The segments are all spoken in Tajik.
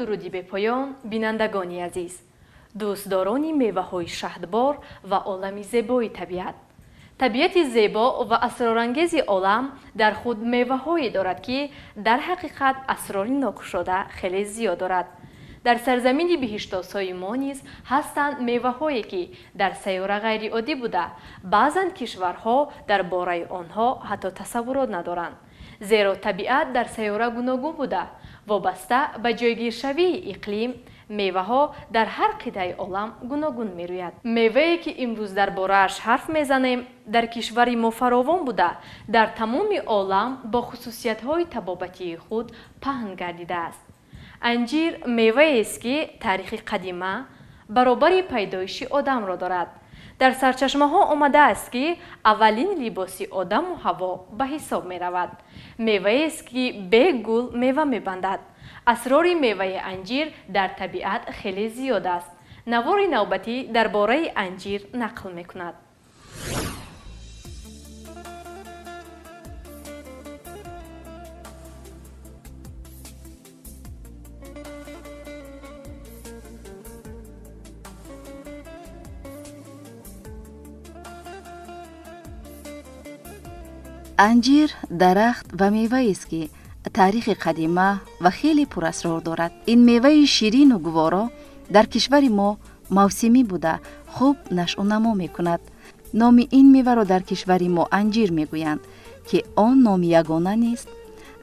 Дуруди бепоён бинандагони азиз, дӯстдорони меваҳои шаҳдбор ва олами зебои табиат. Табиати зебо ва асрорангези олам дар худ меваҳое дорад, ки дар ҳақиқат асрори нокушода хеле зиёд дорад. Дар сарзамини биҳиштосои мо низ ҳастанд меваҳое, ки дар сайёра ғайриоддӣ буда, баъзан кишварҳо дар бораи онҳо ҳатто тасаввурот надоранд. Зеро табиат дар сайёра гуногун буда, вобаста ба ҷойгиршавии иқлим меваҳо дар ҳар қитъаи олам гуногун мерӯяд. Мевае, ки имрӯз дар борааш ҳарф мезанем, дар кишвари мо фаровон буда, дар тамоми олам бо хусусиятҳои табобатии худ паҳн гардидааст. Анҷир меваест, ки таърихи қадима баробари пайдоиши одамро дорад. Дар сарчашмаҳо омадааст, ки аввалин либоси одаму ҳаво ба ҳисоб меравад. Меваест, ки бе гул мева мебандад. Асрори меваи анҷир дар табиат хеле зиёд аст. Навори навбатӣ дар бораи анҷир нақл мекунад. Анҷир дарахт ва меваест, ки таърихи қадима ва хеле пурасрор дорад. Ин меваи ширину гуворо дар кишвари мо мавсимӣ буда, хуб нашъунамо мекунад. Номи ин меваро дар кишвари мо анҷир мегӯянд, ки он номи ягона нест.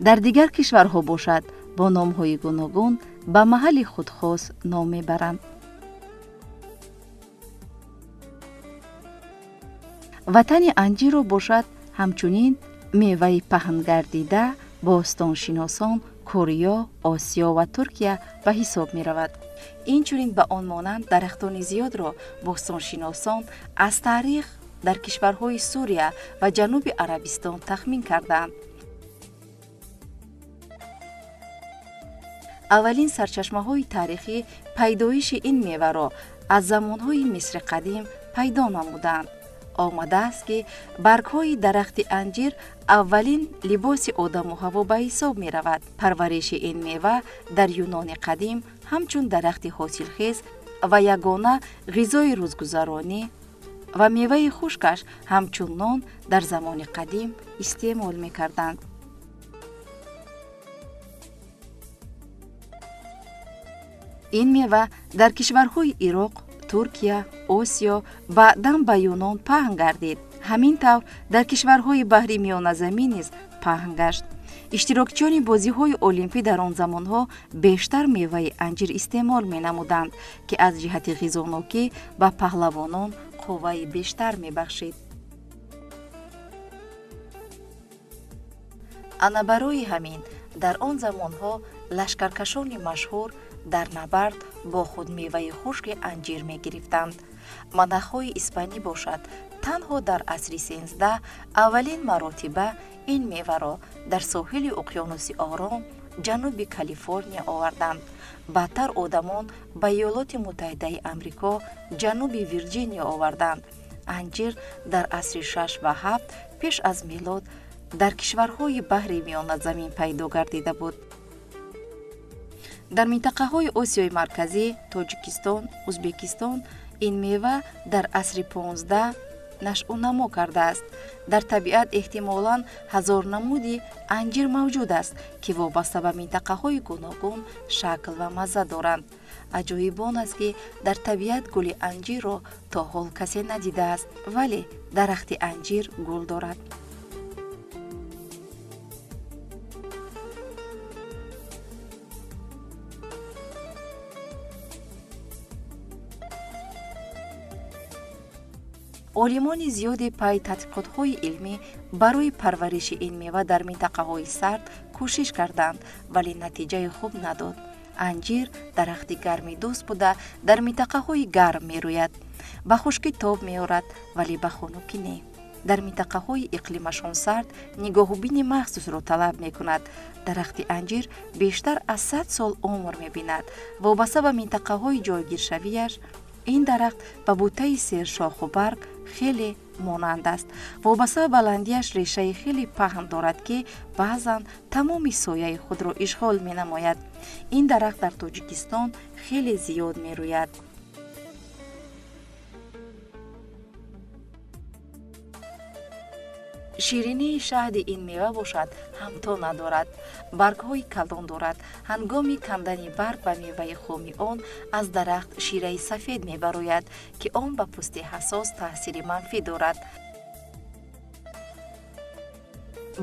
Дар дигар кишварҳо бошад, бо номҳои гуногун ба маҳалли худхос ном мебаранд. Ватани анҷирро бошад ҳамчунин меваи паҳнгардида бостоншиносон Корея, Осиё ва Туркия ба ҳисоб меравад. Инчунин ба он монанд дарахтони зиёдро бостоншиносон аз таърих дар кишварҳои Сурия ва Ҷануби Арабистон тахмин кардаанд. Аввалин сарчашмаҳои таърихӣ пайдоиши ин меваро аз замонҳои Мисри қадим пайдо намуданд. Омадааст, ки баргҳои дарахти анҷир аввалин либоси одаму ҳаво ба ҳисоб меравад. Парвариши ин мева дар Юнони қадим ҳамчун дарахти ҳосилхез ва ягона ғизои рӯзгузаронӣ ва меваи хушкаш ҳамчун нон дар замони қадим истеъмол мекарданд. Ин мева дар кишварҳои Ироқ, Туркия, Осиё баъдан ба Юнон паҳн гардид. Ҳамин тавр дар кишварҳои баҳри Миёназамин низ паҳн гашт. Иштирокчиёни бозиҳои олимпӣ дар он замонҳо бештар меваи анҷир истеъмол менамуданд, ки аз ҷиҳати ғизонокӣ ба паҳлавонон қувваи бештар мебахшид. Ана барои ҳамин дар он замонҳо лашкаркашони машҳур дар набард бо худ меваи хушки анҷир мегирифтанд. Монахҳои испанӣ бошад, танҳо дар асри 13 аввалин маротиба ин меваро дар соҳили уқёнуси Ором ҷануби Калифорния оварданд. Баъдтар одамон ба Иёлоти Муттаҳидаи Амрико ҷануби Вирҷиния оварданд. Анҷир дар асри 6 ва 7 пеш аз милод дар кишварҳои баҳри Миёназамин пайдо гардида буд. Дар минтақаҳои Осиёи Марказӣ, Тоҷикистон, Узбекистон ин мева дар асри 15 нашъунамо кардааст. Дар табиат эҳтимолан 1000 намуди анҷир мавҷуд аст, ки вобаста ба минтақаҳои гуногун шакл ва мазза доранд. Аҷоиб он аст, ки дар табиат гули анҷирро то ҳол касе надидааст, вале дарахти анҷир гул дорад. Олимони зиёде пай тадқиқотҳои илмӣ барои парвариши ин мева дар минтақаҳои сард кӯшиш карданд, вале натиҷаи хуб надод. Анҷир дарахти гармидӯст буда, дар минтақаҳои гарм мерӯяд. Ба хушкӣ тоб меорад, вале ба хунукӣ не. Дар минтақаҳои иқлимашон сард нигоҳубини махсусро талаб мекунад. Дарахти анҷир бештар аз 100 сол умр мебинад. Вобаста ба минтақаҳои ҷойгиршавиаш ин дарахт ба бутаи сершоху барг хеле монанд аст. Вобаста ба баландиаш решаи хеле паҳн дорад, ки баъзан тамоми сояи худро ишғол менамояд. Ин дарахт дар Тоҷикистон хеле зиёд мерӯяд. Ширинии шаҳди ин мева бошад ҳамто надорад. Баргҳои калон дорад. Ҳангоми кандани барг ва меваи хоми он аз дарахт шираи сафед мебарояд, ки он ба пӯсти ҳассос таъсири манфӣ дорад.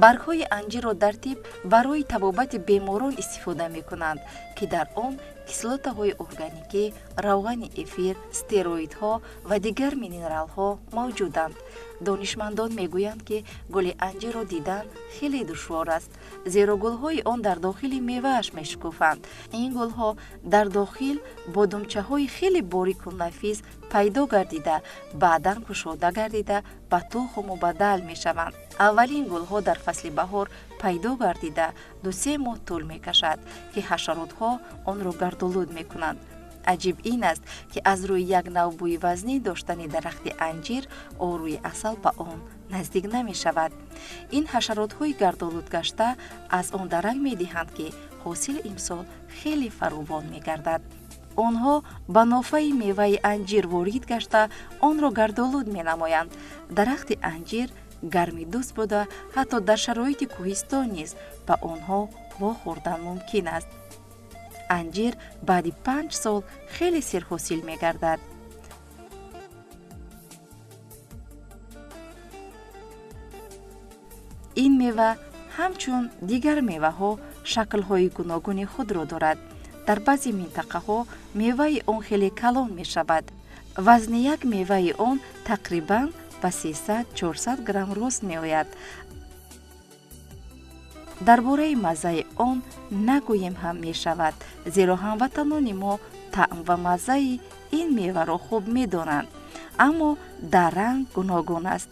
Баргҳои анҷирро дар тиб барои табобати беморон истифода мекунанд, ки дар он кислотаҳои органикӣ, равғани эфир, стероидҳо ва дигар минералҳо мавҷуданд. Донишмандон мегӯянд, ки гули анҷирро дидан хеле душвор аст, зеро гулҳои он дар дохили мевааш мешукуфанд. Ин гулҳо дар дохил бо думчаҳои хеле борику нафис пайдо гардида, баъдан кушода гардида ба тухму мубаддал мешаванд. Аввалин гулҳо дар фасли баҳор пайдо гардида 2-3 моҳ тӯл мекашад, ки ҳашаротҳо онро гардолуд мекунанд. Аҷиб ин аст, ки аз рӯи як нав бӯи вазнӣ доштани дарахти анҷир орӯи асал ба он наздик намешавад. Ин ҳашаротҳои гардолудгашта аз он даранг медиҳанд, ки ҳосили имсол хеле фаровон мегардад. Онҳо ба нофаи меваи анҷир ворид гашта онро гардолуд менамоянд. Дарахти анҷир гармидӯст буда, ҳатто дар шароити кӯҳистон низ ба онҳо вохӯрдан мумкин аст. Анҷир баъди 5 сол хеле серҳосил мегардад. Ин мева ҳамчун дигар меваҳо шаклҳои гуногуни худро дорад. Дар баъзе минтақаҳо меваи он хеле калон мешавад. Вазни як меваи он тақрибан ба 300-400 грамм рост меояд. Дар бораи маззаи он нагӯем ҳам мешавад, зеро ҳамватанони мо таъм ва маззаи ин меваро хуб медонанд, аммо дар ранг гуногун аст.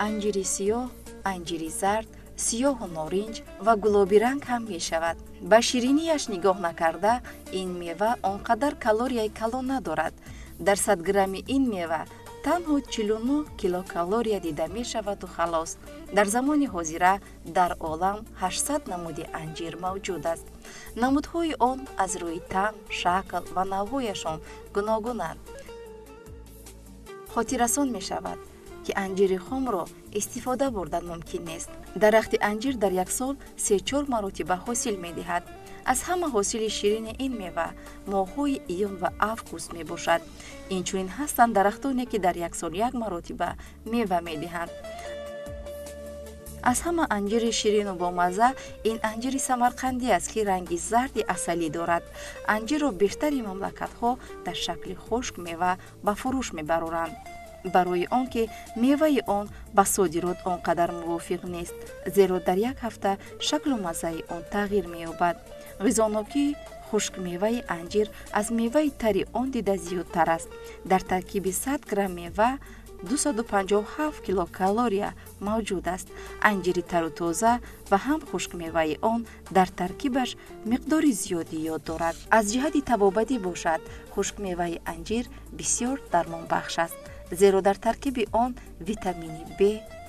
Анҷири сиёҳ, анҷири зард, сиёҳу норинҷ ва гулобиранг ҳам мешавад. Ба ширинияш нигоҳ накарда, ин мева он қадар калорияи калон надорад. Дар 100 грамми ин мева танҳо 49 килокалория дида мешаваду халос. Дар замони ҳозира дар олам 800 намуди анҷир мавҷуд аст. Намудҳои он аз рӯи таъм, шакл ва навъҳояшон гуногунанд. Хотиррасон мешавад, ки анҷири хомро истифода бурдан мумкин нест. Дарахти анҷир дар як сол 3-4 маротиба ҳосил медиҳад. Аз ҳама ҳосили ширини ин мева моҳҳои июн ва август мебошад. Инчунин ҳастанд дарахтоне, ки дар як сол як маротиба мева медиҳанд. Аз ҳама анҷири ширину бомазза ин анҷири самарқандӣ аст, ки ранги зарди асалӣ дорад. Анҷирро бештари мамлакатҳо дар шакли хушк мева ба фурӯш мебароранд. Барои он ки меваи он ба содирот он қадар мувофиқ нест, зеро дар як ҳафта шаклу маззаи он тағйир меёбад. Ғизонокии хушкмеваи анҷир аз меваи тари он дида зиёдтар аст. Дар таркиби 100 грамм мева 257 килокалория мавҷуд аст. Анҷири тару тоза ва ҳам хушкмеваи он дар таркибаш миқдори зиёди йод дорад. Аз ҷиҳати табобатӣ бошад, хушкмеваи анҷир бисёр дармонбахш аст, зеро дар таркиби он витамини Б,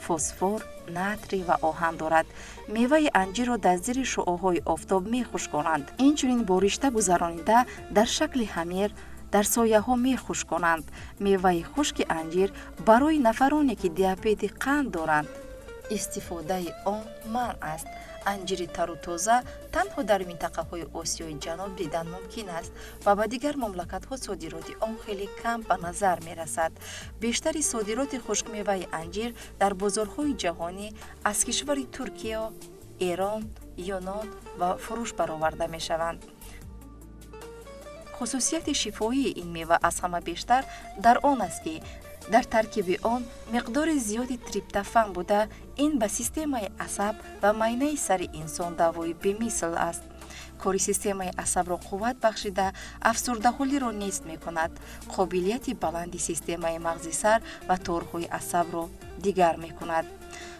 фосфор, натрий ва оҳан дорад. Меваи анҷирро дар зери шуоҳои офтоб мехушконанд. Инчунин бо ришта гузаронида дар шакли ҳамир дар сояҳо мехушконанд. Меваи хушки анҷир барои нафароне, ки диабети қанд доранд, истифодаи он манъ аст. Анҷири тару тоза танҳо дар минтақаҳои Осиёи Ҷануб дидан мумкин аст ва ба дигар мамлакатҳо содироти он хеле кам ба назар мерасад. Бештари содироти хушкмеваи анҷир дар бозорҳои ҷаҳонӣ аз кишвари Туркия, Эрон, Юнон ва фурӯш бароварда мешаванд. Хусусияти шифоии ин мева аз ҳама бештар дар он аст, ки дар таркиби он миқдори зиёди триптофан буда, ин ба системаи асаб ва майнаи сари инсон давои бемисл аст. Кори системаи асабро қувват бахшида, афсурдаҳолиро нест мекунад, қобилияти баланди системаи мағзи сар ва торҳои асабро дигар мекунад.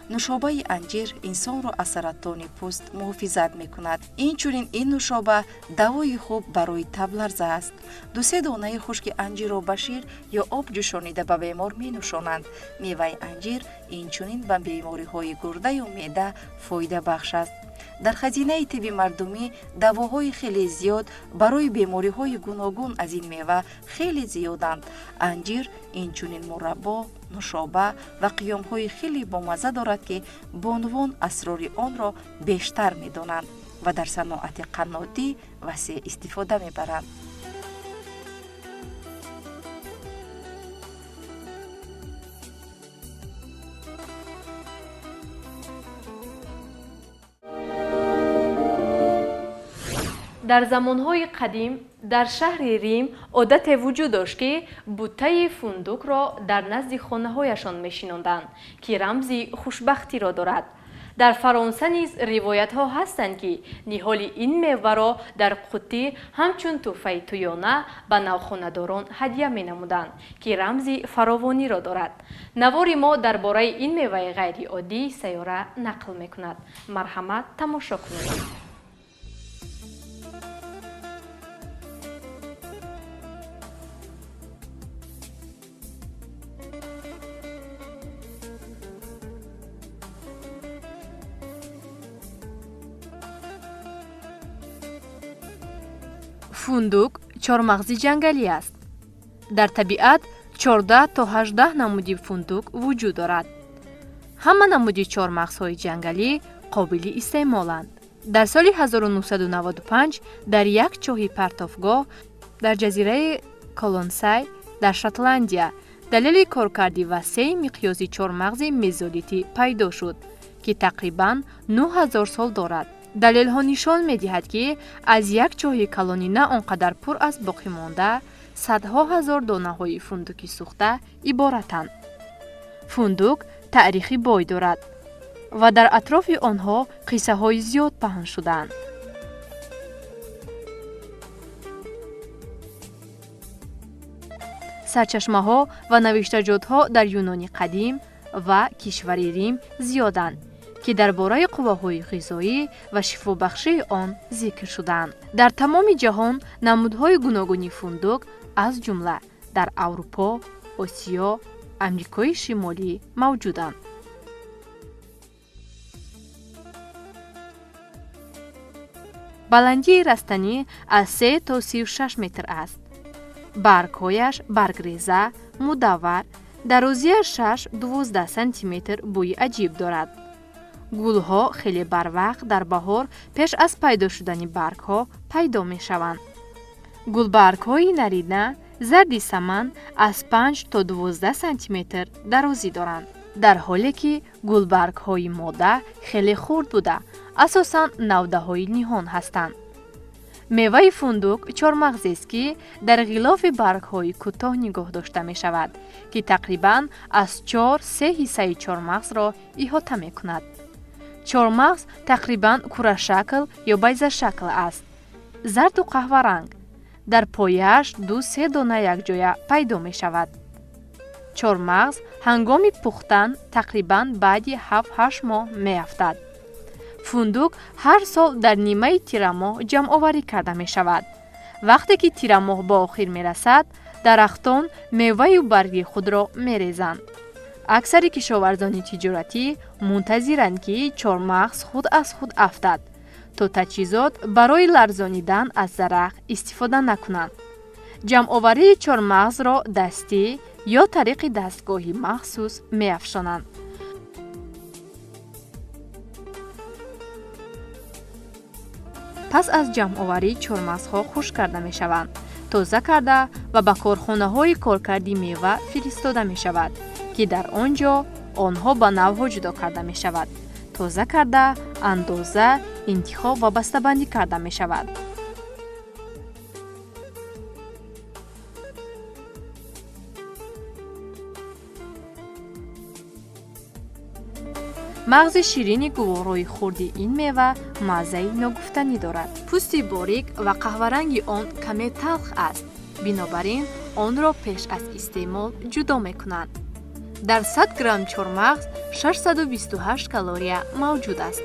Нушобаи анҷир инсонро аз саратони пӯст муҳофизат мекунад. Инчунин ин нушоба давои хуб барои табларза аст. Ду-се донаи хушки анҷирро ба шир ё об ҷӯшонида ба бемор менӯшонанд. Меваи анҷир инчунин ба бемориҳои гурдаю меъда фоидабахш аст. Дар хазинаи тибби мардумӣ давоҳои хеле зиёд барои бемориҳои гуногун аз ин мева хеле зиёданд. Анҷир инчунин мураббо, нушоба ва қиёмҳои хеле бомазза дорад, ки бонувон асрори онро бештар медонанд ва дар саноати қаннодӣ васеъ истифода мебаранд. Дар замонҳои қадим дар шаҳри Рим одате вуҷуд дошт, ки буттаи фундукро дар назди хонаҳояшон мешинонданд, ки рамзи хушбахтиро дорад. Дар Фаронса низ ривоятҳо ҳастанд, ки ниҳоли ин меваро дар қуттӣ ҳамчун тӯҳфаи тӯёна ба навхонадорон ҳадя менамуданд, ки рамзи фаровониро дорад. Навори мо дар бораи ин меваи ғайриоддии сайёра нақл мекунад. Марҳамат, тамошо кунед. Фундук чормағзи ҷангалӣ аст. Дар табиат 14 то 18 намуди фундук вуҷуд дорад. Ҳама намуди чормағзҳои ҷангалӣ қобили истеъмоланд. Дар соли 1995 дар як чоҳи партофгоҳ дар ҷазираи Колонсай дар Шотландия далели коркарди васеи миқёси чормағзи мезолитӣ пайдо шуд, ки тақрибан 9000 сол дорад. Далелҳо нишон медиҳад, ки аз як чоҳи калонӣ на он қадар пур аз боқимонда садҳо ҳазор донаҳои фундуки сӯхта иборатанд. Фундук таърихи бой дорад ва дар атрофи онҳо қиссаҳои зиёд паҳн шудаанд. Сарчашмаҳо ва навиштаҷотҳо дар Юнони қадим ва кишвари Рим зиёданд, ки дар бораи қувваҳои ғизоӣ ва шифобахшии он зикр шудаанд. Дар тамоми ҷаҳон намудҳои гуногуни фундук, аз ҷумла дар Аврупо, Осиё, Амрикои Шимолӣ мавҷуданд. Баландии растанӣ аз 3 то 36 метр аст. Баргҳояш баргреза, мудаввар, дарозияш 6-12 сантиметр бӯи аҷиб дорад. Гулҳо хеле барвақт дар баҳор пеш аз пайдо шудани баргҳо пайдо мешаванд. Гулбаргҳои нарина зарди саман аз 5 то 12 сантиметр дарозӣ доранд, дар ҳоле ки гулбаргҳои мода хеле хурд буда, асосан навдаҳои ниҳон ҳастанд. Меваи фундук чормағзест, ки дар ғилофи баргҳои кӯтоҳ нигоҳ дошта мешавад, ки тақрибан аз 4-3 ҳиссаи чормағзро иҳота мекунад. Чормағз тақрибан курашакл ё байзашакл аст, зарду қаҳваранг. Дар пояаш 2-3 дона якҷоя пайдо мешавад. Чормағз ҳангоми пухтан тақрибан баъди 7-8 моҳ меафтад. Фундук ҳар сол дар нимаи тирамоҳ ҷамъоварӣ карда мешавад. Вақте ки тирамоҳ ба охир мерасад, дарахтон меваю барги худро мерезанд. Аксари кишоварзони тиҷоратӣ мунтазиранд, ки чормағз худ аз худ афтад, то таҷҳизот барои ларзонидан аз дарахт истифода накунанд. Ҷамъоварии чормағзро дастӣ ё тариқи дастгоҳи махсус меафшонанд. Пас аз ҷамъоварӣ чормағзҳо хушк карда мешаванд, тоза карда ва ба корхонаҳои коркарди мева фиристода мешавад, ки дар он ҷо онҳо ба навъҳо ҷудо карда мешавад, тоза карда, андоза, интихоб ва бастабандӣ карда мешавад. Мағзи ширини гуворои хурди ин мева маззаи ногуфтанӣ дорад. Пӯсти борик ва қаҳваранги он каме талх аст, бинобар ин онро пеш аз истеъмол ҷудо мекунанд. Дар 100 грамм чормағз 628 калория мавҷуд аст.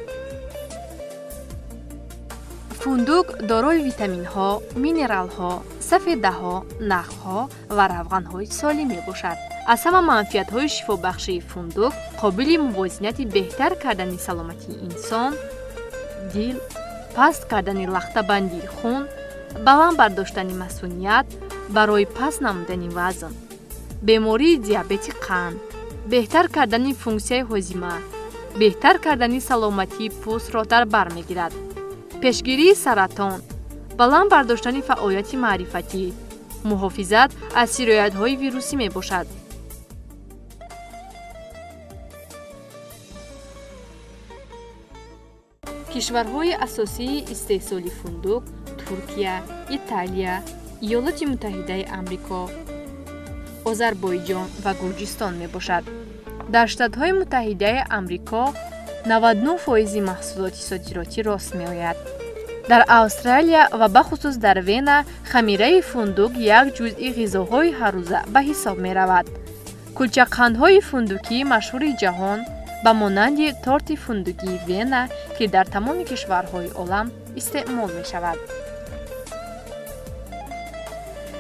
Фундук дорои витаминҳо, минералҳо, сафедаҳо, нахҳо ва равғанҳои солим мебошад. Аз ҳама манфиатҳои шифобахшии фундук қобили мувозинати беҳтар кардани саломатии инсон, дил, паст кардани лахтабандии хун, баланд бардоштани масуният барои паст намудани вазн, бемории диабети қанд, беҳтар кардани функсияи ҳозима, беҳтар кардани саломатии пӯстро дар бар мегирад, пешгирии саратон, баланд бардоштани фаъолияти маърифатӣ, муҳофизат аз сироятҳои вирусӣ мебошад. Кишварҳои асосии истеҳсоли фундук Туркия, Италия, Иёлоти Муттаҳидаи Амрико, Озарбойҷон ва Гурҷистон мебошад. Дар Штатҳои Муттаҳидаи Амрико 99% маҳсулоти содиротӣ рост меояд. Дар Австралия ва бахусус дар Вена хамираи фундук як ҷузъи ғизоҳои ҳаррӯза ба ҳисоб меравад. Кулчақандҳои фундукии машҳури ҷаҳон ба монанди торти фундукии Вена, ки дар тамоми кишварҳои олам истеъмол мешавад.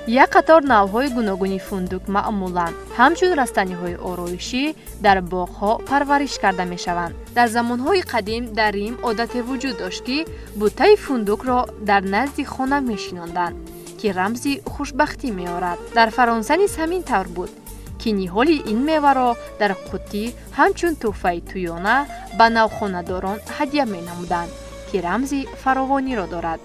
Як қатор навъҳои гуногуни фундук маъмулан ҳамчун растаниҳои ороишӣ дар боғҳо парвариш карда мешаванд. Дар замонҳои қадим дар Рим одате вуҷуд дошт, ки бутаи фундукро дар назди хона мешинонданд, ки рамзи хушбахтӣ меорад. Дар Фаронса низ ҳамин тавр буд, ки ниҳоли ин меваро дар қуттӣ ҳамчун тӯҳфаи тӯёна ба навхонадорон ҳадя менамуданд, ки рамзи фаровониро дорад.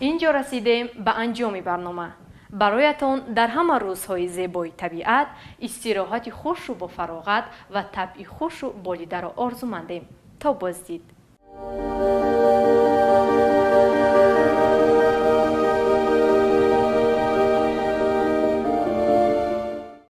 Инҷо расидем ба анҷоми барнома. Бароятон дар ҳама рӯзҳои зебои табиат истироҳати хушу бофароғат ва табъи хушу болидаро орзумандем. То боздид.